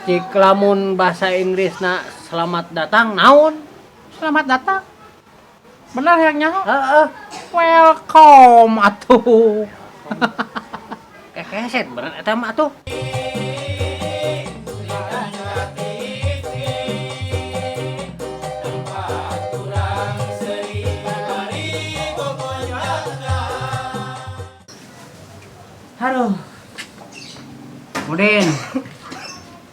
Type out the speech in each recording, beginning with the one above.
Cik lamun bahasa Inggrisna selamat datang naon? Selamat datang. Bener yang nyaho? Heeh. Welcome atuh. Kekeset bener eta mah atuh. Aduh. Mudin.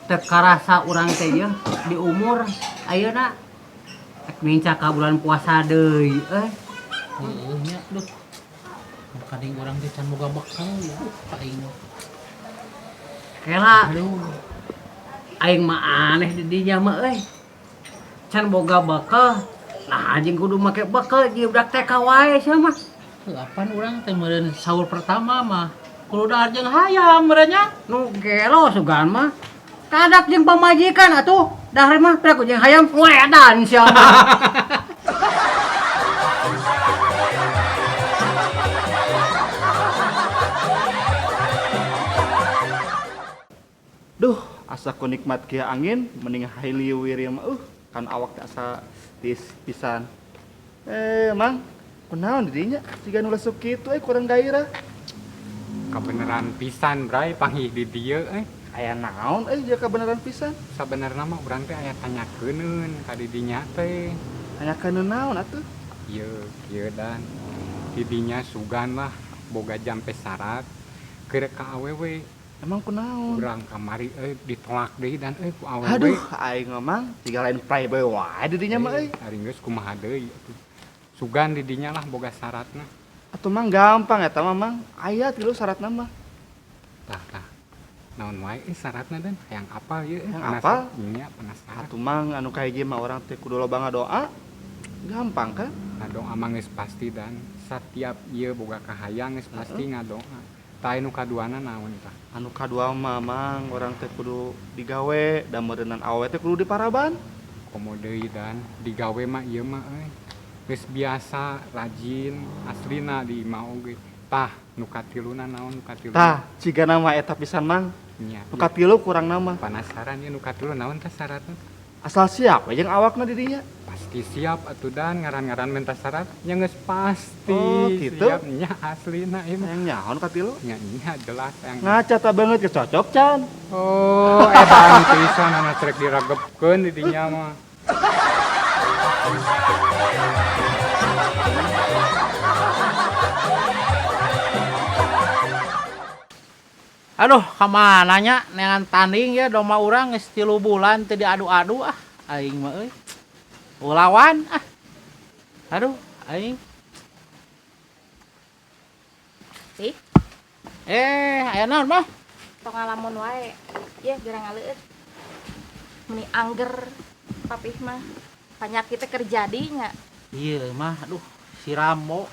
Teu karasa urang teh yeuh di umur ayeuna rek nincak ka bulan puasa deui euy. Heueuh nya, duh. Kading urang teh can boga bekal ya, aing mah. Kela Aduh. Aing mah aneh di dinya mah euy. Can boga bekal. Nah anjing kudu make bekal jeung budak TK wae sia mah. Heuh, apaan urang teh meureun sahur pertama mah kudu dahar jeung hayam meureun nya. Nu gelo sugan mah. Kadak jeung pamajikan atuh. Dahar mah piraku jeung hayam wedan sia mah. Duh, asa ku nikmat kieu angin mending hailieu wir mah kan awak teh asa tiis pisan. Mang, kunaon di dinya siga nu lesup kitu kurang gairah. Kabeneran pisan bray panggih di dieu euy. Aya naon euy kabeneran pisan? Sabenerna mah urang teh aya tanyakeun ka di dinya teh. Tanyakeun naon atuh? Ieu kieu dan di dinya sugan lah boga jampe syarat keur ka awewe. Emang kunaon? Urang kamari euy ditolak deui dan euy ku awewe. Aduh, aing mah Mang, siga lain playboy wae di dinya mah euy. Ari geus kumaha deui atuh. Sugan di dinya lah boga syaratna. Atuh Mang gampang eta mah Mang. Aya tilu syaratna mah. Tah tah. Naon wae syaratna dan hayang apal ieu Hayang apal? Nya penasaran. Atuh Mang anu kahiji mah urang teh kudu loba ngadoa. Gampang kan? Ngadoa mah geus pasti dan satiap ieu boga kahayang geus pasti ngadoa. Tah anu kaduana naon tah? Anu kadua mah Mang urang teh kudu digawe da meureunan awewe teh kudu diparaban. Komo deui dan digawe mah ieu mah euy. Geus biasa rajin aslina di imah oge. Tah nu katiluna naon nu katiluna? Tah cigana mah eta pisan Mang. Nya. Nu katilu kurang nama. Penasaran ya nu katilu naon tah syaratna? Asal siap we jeung awakna di dinya. Pasti siap atuh dan ngaran-ngaran minta syarat nya geus pasti. Oh, gitu? Siap nya aslina ieu mah. Hayang nyaho nu katilu? Nya nya jelas yang Ngaca ta banget geus cocok can. Oh, edan pisan anu rek diregepkeun di dinya mah. Aduh, kamana nya neangan tanding ya domba urang geus 3 bulan teu diadu-adu ah aing mah euy. Ulawan ah. Aduh, aing. Ih. Aya naon mah? Tong ngalamun wae. Ye gerang ngaleueut. Meni angger papih mah. Panyakit teh keur jadi nya. Ieu mah aduh si Rambo.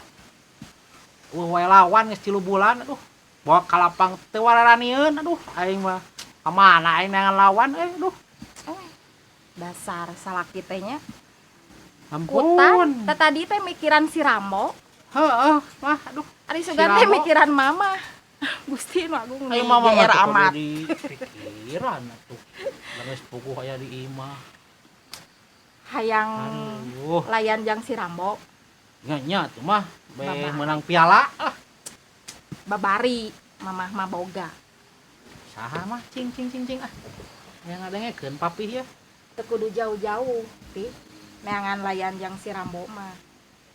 Eueuh wae lawan geus 3 bulan aduh. Bawa ka lapang teu wararanieun aduh aing mah. Kamana aing neangan lawan euy aduh. Dasar salaki teh nya. Ampun. Kutan, teh tadi teh mikiran si Rambo. Heeh, mah aduh. Ari Si sugan teh Rambo. mikiran mama. Gusti nu agung Ayo mama mah GR teu kudu amat. dipikiran atuh. Da geus puguh aya di imah. Hayang Aduh. layan jang si Rambo. Nya nya atuh mah beh Babari. menang piala lah. Babari mamah mah boga. Saha mah cing cing cing cing ah. Yang ngadengekeun papih ya. Teu kudu jauh-jauh, pi. Neangan layan jang si Rambo mah.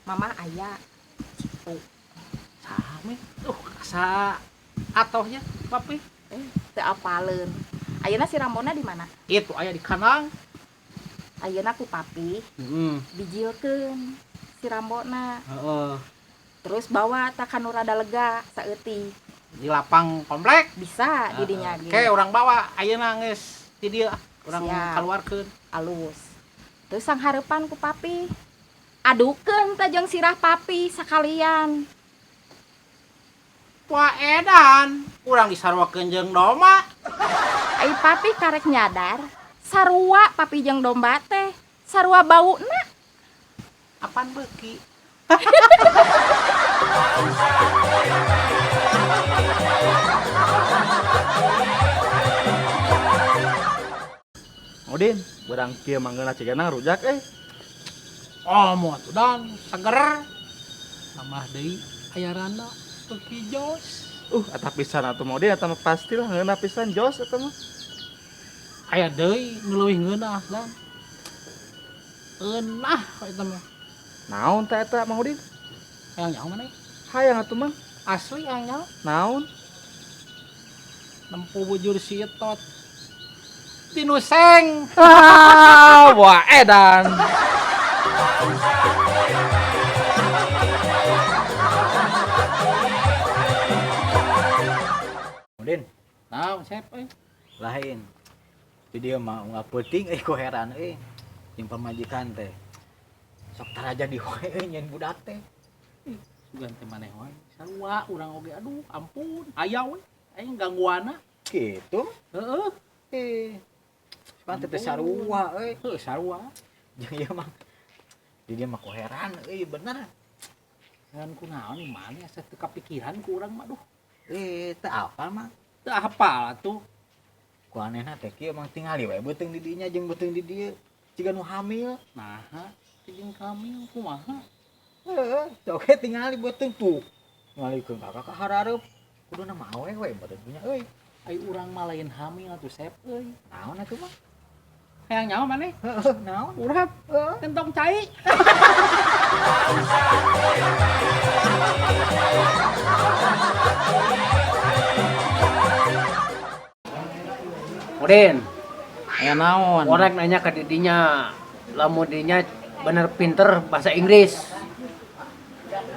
Mamah aya. Gitu. Saha mah? Asa atohnya papih. Teu apaleun. Ayeuna si Rambona di mana? Itu aya di kandang. Ayeuna ku papi Heeh. dijilkeun si Rambona. Heeh. Terus bawa ta ka nu rada lega saeutik. Di lapang komplek. Bisa di dinya ge. Oke, urang bawa ayeuna geus di dieu ah. Urang Siap. kaluarkeun. Alus. Terus sanghareupan ku papi. Adukeun teh jeung sirah papi sakalian. Wah edan, urang disarwakeun jeung domba. Ai papi karek nyadar, sarua papi jeung domba teh, sarua bauna. Apaan beuki? Udin, barang kieu mah ngeunah cigana rujak euy. Oh, mau atuh dan seger. Tambah deui aya randa beuki jos. Eta pisan atuh Mang Udin eta mah pastilah ngeunah pisan jos eta mah. Aya deui nu leuwih ngeunah dan. Eunah eta mah. Naon teh eta Mang Udin? Hayang nyaho maneh? Hayang atuh Mang. Asli hayang nyaho. Naon? Nempo bujur si Etot. Tinu seng. Wah edan. Udin, Naon sep euy? lain. Di dia mah unggal peuting euy ku heran euy. Jeung pamajikan teh. Sok taraja di wae euy nyeun budak teh. Sugan teh maneh wae. Sarua urang oge aduh ampun aya we. Aing gangguanna. Kitu. Heeh. Pan teh sarua euy. Heuh sarua. Jeung ieu mah di dia mah ku heran euy bener. Heran kunaon nih maneh asa teu kapikiran ku urang mah duh. Teu apal mah. Teu apal atuh. Ku anehna teh kieu mah tingali we beuteung di dinya jeung beuteung di dieu. Jiga nu hamil. Naha jeung hamil kumaha? Heeh, oke tingali beuteung tuh. Ngalikeun ka ka harareup. Kuduna mah awe we beuteung punya euy. Ai urang mah lain hamil atuh sep euy. Naon atuh mah? Hayang nyaho maneh? Heeh, naon? Urap. Kentong cai. Udin, Aya naon? orang nanya ke didinya, lamun dinya bener pinter bahasa Inggris.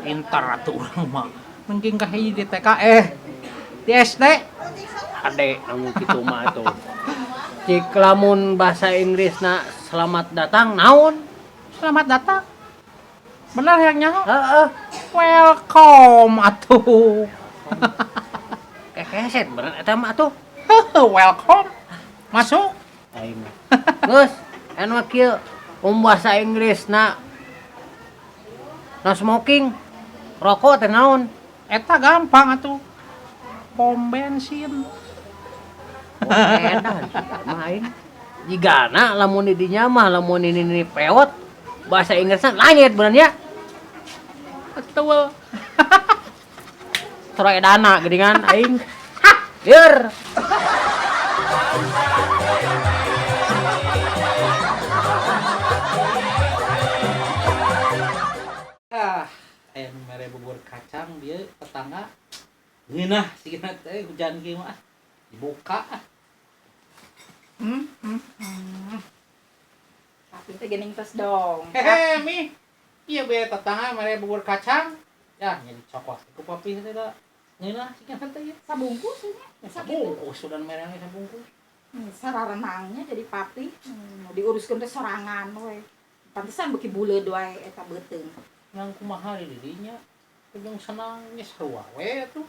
Pinter atuh urang mah. Mungkin ka hiji di TK di SD. Ade lamun kitu mah atuh. Cik lamun bahasa Inggrisna selamat datang naon? Selamat datang. Bener hayang nyaho? Heeh. Welcome atuh. Kekeset bener eta mah atuh. Welcome. Masuk. Aing. Geus, anu kieu bahasa Inggrisna no smoking. Rokok teh naon? Eta gampang atuh. Pom bensin. Oh, edan mah aing. Jigana lamun di dinya mah lamun ini pewot bahasa Inggrisna langit bener ya. Betul. Sora edana geuningan aing. Lieur. Ah, aya nu mere bubur kacang dieu tetangga. Ngeunah sigana teh hujan kieu mah. Dibuka ah. Papi teh geuning tos dong. Hehe, Mi. Ieu be tetangga mere bubur kacang. Ya, nya dicokot ku papi teh da. Ngeunah sigana teh ieu. Sabungkus nya. Sakitu. Sabungkus sudah mere sabungkus. Sararenangnya jadi papi diuruskeun teh sorangan we. Pantesan beuki buleud wae eta beuteung. Nang kumaha di dinya. Jeung senang nya sarua we atuh.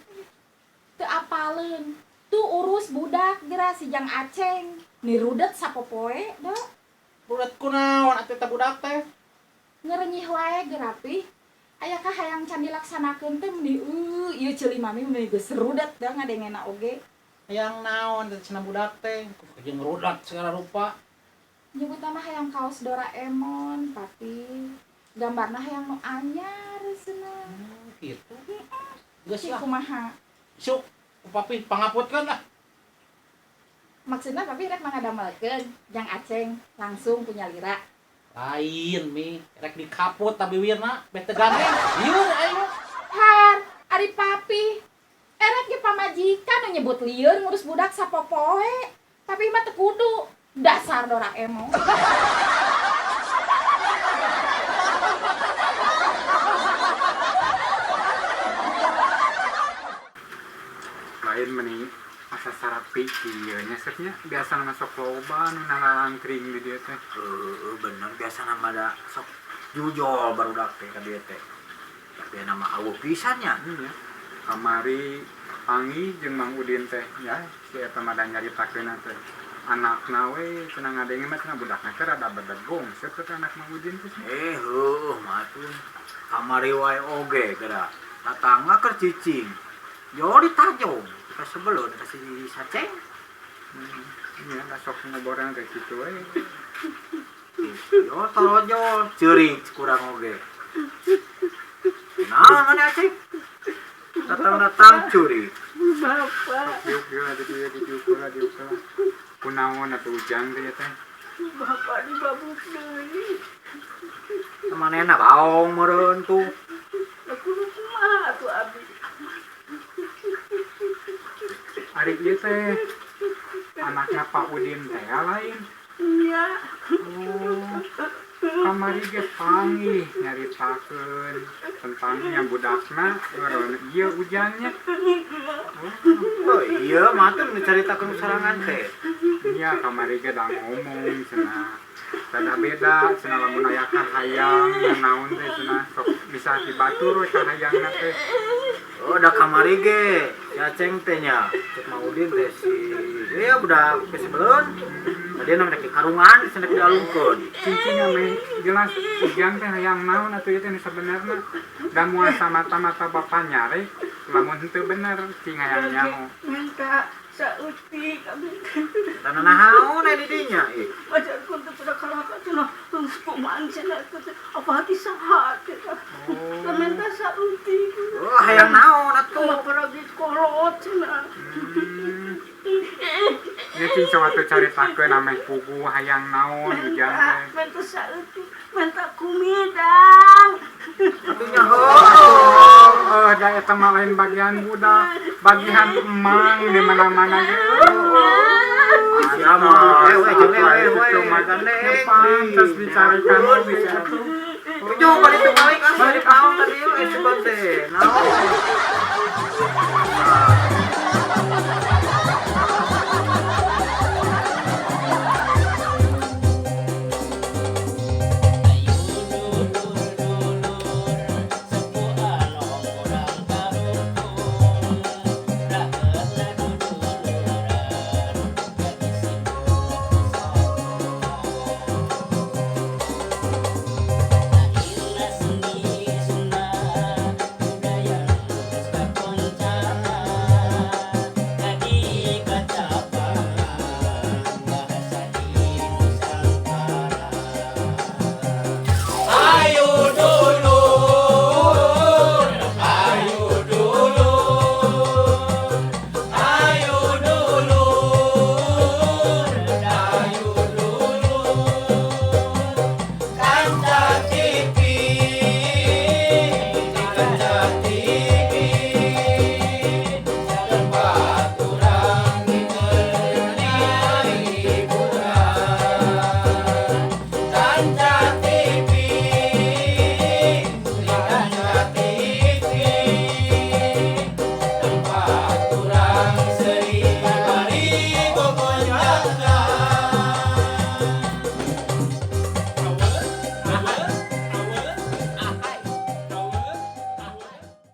Teu apaleun. Tuh urus budak geura si Jang Aceng. Nirudet sapopoe da. Budak kunaon atuh eta budak teh? Ngerenyih wae geura pi. Aya ka hayang can dilaksanakeun teh meuni ieu ceuli mami meuni geus rudet da ngadengena oge. Hayang naon teh cenah budak teh? Jeung rudet segala rupa. Nyebut mah hayang kaos Doraemon, papi. Gambarna hayang nu anyar cenah. Gitu. Geus lah. Kumaha? Sok ku papi pangaputkeun lah. Maksudna papi rek mangadamelkeun Jang Aceng langsung punya lira. Lain mi, rek dikaput tabiwirna beh teu gandeng. Lieur aing mah. Har, ari papi. Erek ge pamajikan nu nyebut lieur ngurus budak sapopoe. Papi mah teu kudu. Dasar Doraemon. Lain meni asa sarapi kieu nya sep nya biasana masuk loba nu nalalangkring di dieu teh. Heeh, bener biasana mah da sok jujol barudak teh ka dieu teh. Tapi nama aweuh pisan nya. Iya. Kamari pangi jeung Mang Udin teh ya si eta mah da nyaritakeunna teh. Anakna we cenah ngadenge mah cenah budakna teh rada bedegong sep teh anak Mang Udin teh. Heuh mah tuh. Kamari wae oge geura. Tatangga keur cicing. Jol ditajong. Kita sebelum kasih saceng. Nya da sok ngoborang kayak gitu we. Yo torojol, ceurik kurang oge. Nah, mana Aceng? Datang-datang curi. Bapak, Diuk diuk lah diuk diuk diuk lah diuk lah. Kunaon atuh Ujang teh ya teh? Bapak dibabuk deui. Manehna baong meureun tuh. Lah kudu kumaha atuh abi? Ari ieu teh anakna Pak Udin teh lain. Nya. Oh, kamari ge panggih nyaritakeun tentang yang budakna eureun ieu Ujangnya. Oh iya, mah teh dicaritakeun sorangan teh. Iya, kamari ge da ngomong cenah. Rada beda cenah lamun aya kahayang naon teh cenah sok bisa dibatur we kahayangna teh. Oh, da kamari ge si Aceng teh nya. Cek Mang Udin teh si iya budak geus sebelun. Tadi namanya ke karungan cenah dialungkeun. Cincin meh jelas Ujang teh hayang naon atuh ieu teh nu sabenerna. Da moal samata-mata bapa nyarek lamun henteu bener cing hayang nyaho. Minta saeutik abi. Tanah naon aya di dinya ih. Pajarkeun teh pada kalaka cenah kumaha cenah teh apa hati saha teh. Oh. Minta saeutik. Oh, hayang naon atuh? Kumaha paragi kolot cenah. Nya cing sawatu caritakeun ameh pugu hayang naon Ujang Minta, teh. minta saeutik, minta kumidang. Atuh nya heuh. Oh, da eta mah lain bagian budak, bagian emang di mana-mana ge. Sia mah. Eh, we jeung we we. Gandeng. Pantes dicarikan bisa atuh. Tujuh balik balik ah, balik naon tadi eh sebab teh. Naon?